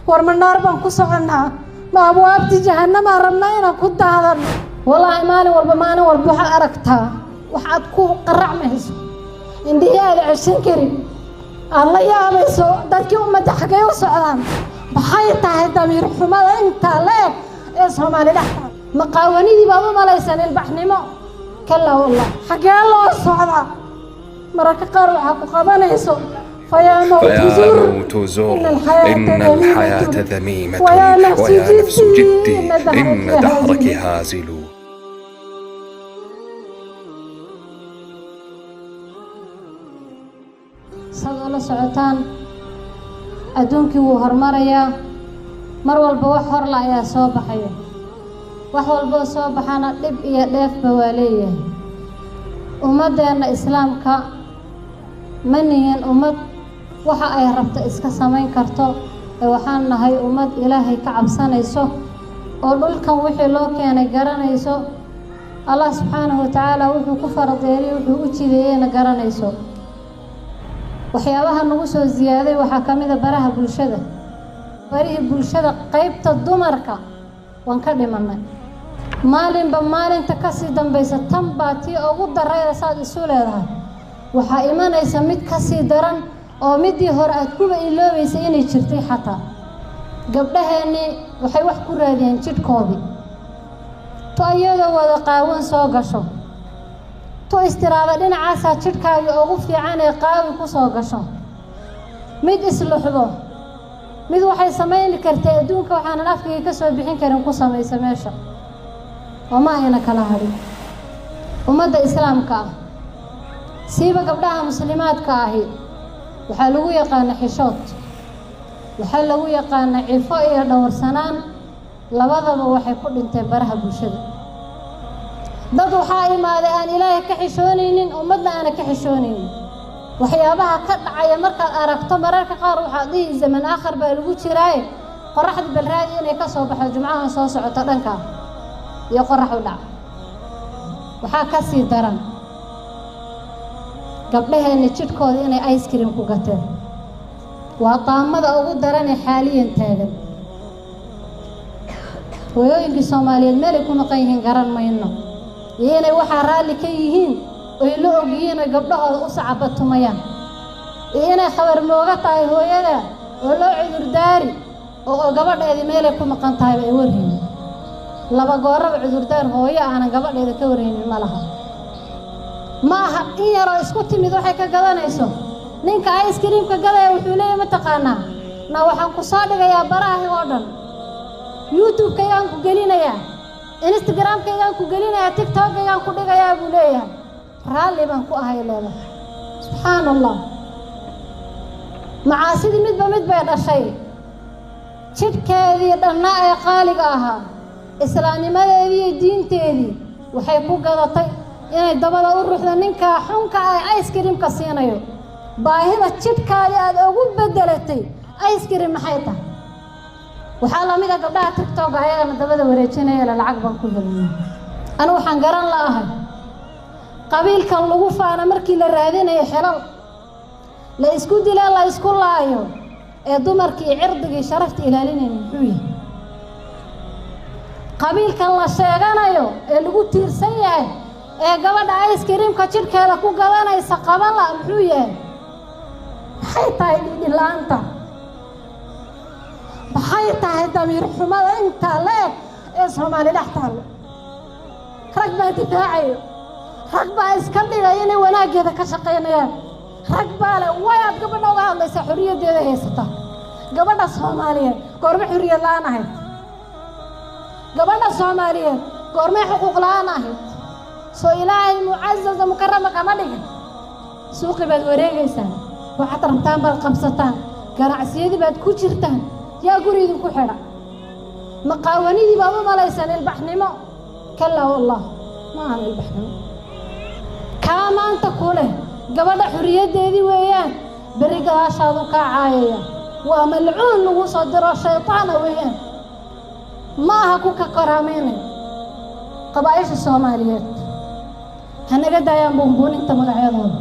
War ma naar baan ku soconnaa? Ma abwaabtii jahannamaan rabnaa inaan ku daadano? Wallaahi, maalin walba, maalin walba waxaad aragtaa waxaad ku qaracmayso, indhihii aada ceshan karin, aad la yaabayso. Dadkii ummadda xaggay u socdaan? Maxay tahay damiir xumada intaa la eg ee Soomaali dhextaada? Maqaawanidii baad u malaysaan ilbaxnimo? Kalaa wallah, xaggee loo socdaa? Mararka qaar waxaa ku qabanayso فيا موت فيا زر موت زر إن الحياة إن الحياة ذميمة ذميمة ويا نفس ويا نفس جدي جدي إن إن دهرك دهرك هازل. هازل. Saad ula socotaan, adduunkii wuu horumarayaa. Mar walba wax horla ayaa soo baxaya. Wax walboo soo baxana dhib iyo dheefba waa leeyahay. Ummaddeenna Islaamka ma nihin ummad waxa ay rabto iska samayn karto, ee waxaan nahay ummad Ilaahay ka cabsanayso oo dhulkan wixii loo keenay garanayso, Allah subxaanahu watacaala wuxuu ku faradeelay, wuxuu u jideeyeyna garanayso. Waxyaabaha nagu soo siyaaday waxaa ka mid ah baraha bulshada. Barihii bulshada qaybta dumarka waan ka dhimannay. Maalinba maalinta kasii dambaysa tan baa tii ugu darayda saad isu leedahay, waxaa imanaysa mid kasii daran oo middii hore aad kuba iloobaysa inay jirtay. Xataa gabdhaheennii waxay wax ku raadiyeen jidhkoodii. To iyadoo wada qaawan soo gasho, to istiraada dhinacaasaa jidhkaagii ugu fiican ee qaawi ku soo gasho, mid isluxdo, mid waxay samayni kartay adduunka waxaanan afkayga ka soo bixin karin ku samaysa meesha, oo ma ayna kala hadhin. Ummadda Islaamka ah, siiba gabdhaha muslimaadka ahi, waxaa lagu yaqaana xishood, waxaa lagu yaqaana cifo iyo dhowrsanaan. Labadaba waxay ku dhinteen baraha bulshada. Dad waxaa imaaday aan Ilaahay ka xishoonaynin, ummadna aana ka xishoonaynin. Waxyaabaha ka dhacaya markaad aragto, mararka qaar waxaad dhihi zaman aakhar baa lagu jiraaye. Qoraxda balraadi inay ka soo baxdo jumcahan soo socoto dhankaa iyo qorax u dhac. Waxaa ka sii daran gabdhaheenna jidhkooda inay ice cream ku gateen. Waa taamada ugu daranee xaaliyan taagan. Hooyooyinkii Soomaaliyeed meelay ku maqan yihiin garan mayno, iyo inay waxaa raalli ka yihiin oy la og yihiin oy gabdhahooda u sacabatumayaan, iyo inay khabar mooga tahay hooyada oo loo cudurdaari oo gabadheedii meelay ku maqan tahayba ay warhaynin. Laba gooraba cudurdaar hooyo aanan gabadheeda ka warhaynin ma laha. Ma aha in yaroo isku timid waxay ka gadanayso. Ninka ice creamka gadaya wuxuu leeyahy, mataqaanaa, na waxaan ku soo dhigayaa baraha oo dhan, YouTube-kaygaan ku gelinayaa, Instagram-kaygaan ku gelinayaa, TikTok-kaygaan ku dhigayaa buu leeyahay. Raalli baan ku ahay leedahay. Subxaana Allah, macaasidii midba mid bay dhashay. Jidhkeedii dhannaa ee qaaliga ahaa, islaamnimadeedii iyo diinteedii waxay ku gadatay inay dabada u ruxdo ninkaa xunka ah ice creamka siinayo. Baahida jidhkaadii aada ugu beddelatay ice cream maxay tahay? Waxaa lamid ah gabdhaha TikTok ayagana dabada wareejinaya la lacag baan ku helnay. Anu waxaan garan la'ahay qabiilkan lagu faana markii la raadinayo xelal la isku dila, la isku laayo, ee dumarkii cirdigii sharafta ilaalinayna muxuu yahay? Qabiilkan la sheeganayo ee lagu tiirsan yahay ee gabadha ice creamka jidhkeeda ku gadanaysa qaban la muxuu yahay? Maxay tahay dhiidhin la-aanta? Maxay tahay damiir xumada intaa la eg ee Soomaali dhex taallo? Rag baa difaacayo, rag baa iska dhigaya inay wanaaggeeda ka shaqaynayaan, rag baa leh way aad gabadha uga hadlaysaa, xorriyaddeeda haysata. Gabadha Soomaaliyeed goorma xorriyad la'aan ahayd? Gabadha Soomaaliyeed goormay xuquuq la'aan ahayd? Soo Ilaahay mucazaza mukarama kama dhigin? Suuqi baad wareegaysaan, waxaad rabtaan baad qabsataan, ganacsiyadii baad ku jirtaan. Yaa guri idinku xidha? Maqaawanidii baad u malaysaan ilbaxnimo? Kalaa wallah, ma ahan ilbaxnimo. Kaa maanta ku leh gabadha xorriyaddeedii weeyaan, berri gadaashaadu kaa caayaya. Waa malcuun lagu soo diro shaytaana weeyaan, ma aha ku ka karaameynaya. Qabaa'isha Soomaaliyeed hanaga daayaan buunbuuninta magacyadooda.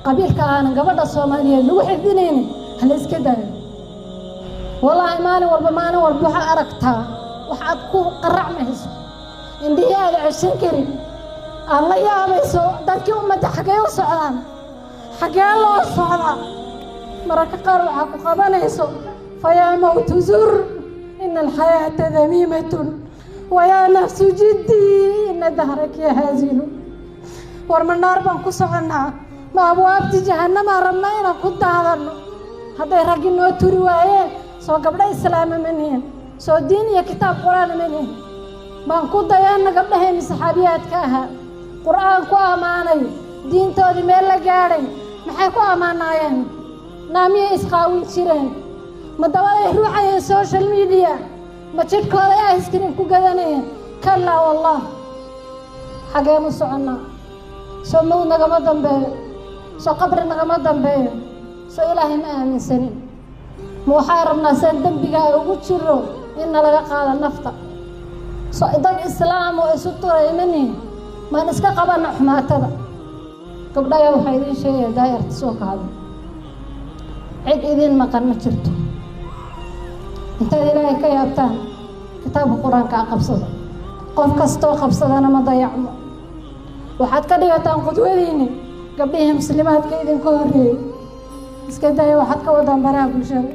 Qabiilka aanan gabadha Soomaaliyeed lagu xifdinaynin hala iska daayo. Wallaahi maalin walba, maalin walba waxaad aragtaa waxaad ku qaracmayso, indhihii aada ceshan karin, aad la yaabayso. Dadkii ummadda xaggee u socdaan? Xaggee loo socdaa? Mararka qaar waxaa ku qabanayso: fayaa mawtu zur, ina alxayaata damiimatun, wayaa nafsu jiddii, ina dahraki haazilu. War ma naar baan ku soconnaa? Ma abwaabtii jahannamaa rabnaa inaan ku daadanno? Hadday raggi noo turi waayeen, soo gabdho islaama ma nihin? Soo diin iyo kitaab Qur-aan ma nihin? Baan ku dayanna gabdhahayni saxaabiyaadka ahaa, Qur-aan ku ammaanay, diintoodii meel la gaadhay. Maxay ku ammaanaayeen? Naamiyay isqaawin jireen? Ma dabaday ruuxayeen social media? Ma jidhkooday ice cream ku gadanayeen? Kallaa wallah. Xaggeen u soconnaa? Soo mawd nagama dambeeyo? Soo qabri nagama dambeeyo? Soo Ilaahay ma aaminsanin? Ma waxaa rabnaa saan dembiga ay ugu jiro in nalaga qaado nafta? So dad islaam oo isu turay ma nihin? Maan iska qabana xumaatada? Gabdhayaa, waxaa idiin sheegaya, daayarta soo kacda, cid idiin maqan ma jirto. Intaad Ilaahay ka yaabtaan, kitaabka Qur-aanka a qabsada. Qof kastoo qabsadana ma dayacmo. Waxaad ka dhigataan qudwadiinni gabdhihii muslimaadka idinka horreeyey. Iska daya waxaad ka wadaan baraha bulshada.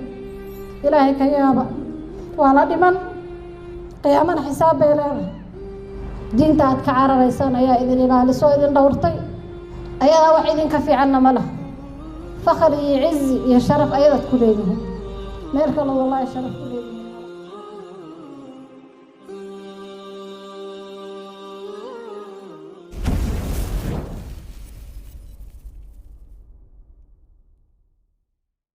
Ilaahay ka yaaba. Waa la dhiman, qiyaamana xisaab bay leedahay. Diinta aad ka cararaysaan ayaa idin ilaalisoo idin dhowrtay. Ayadaa wax idinka fiicanna ma laha. Fakri iyo cizi iyo sharaf ayadaad ku leedihiin, meel kaloo wallaahi sharaf ku leedihiin.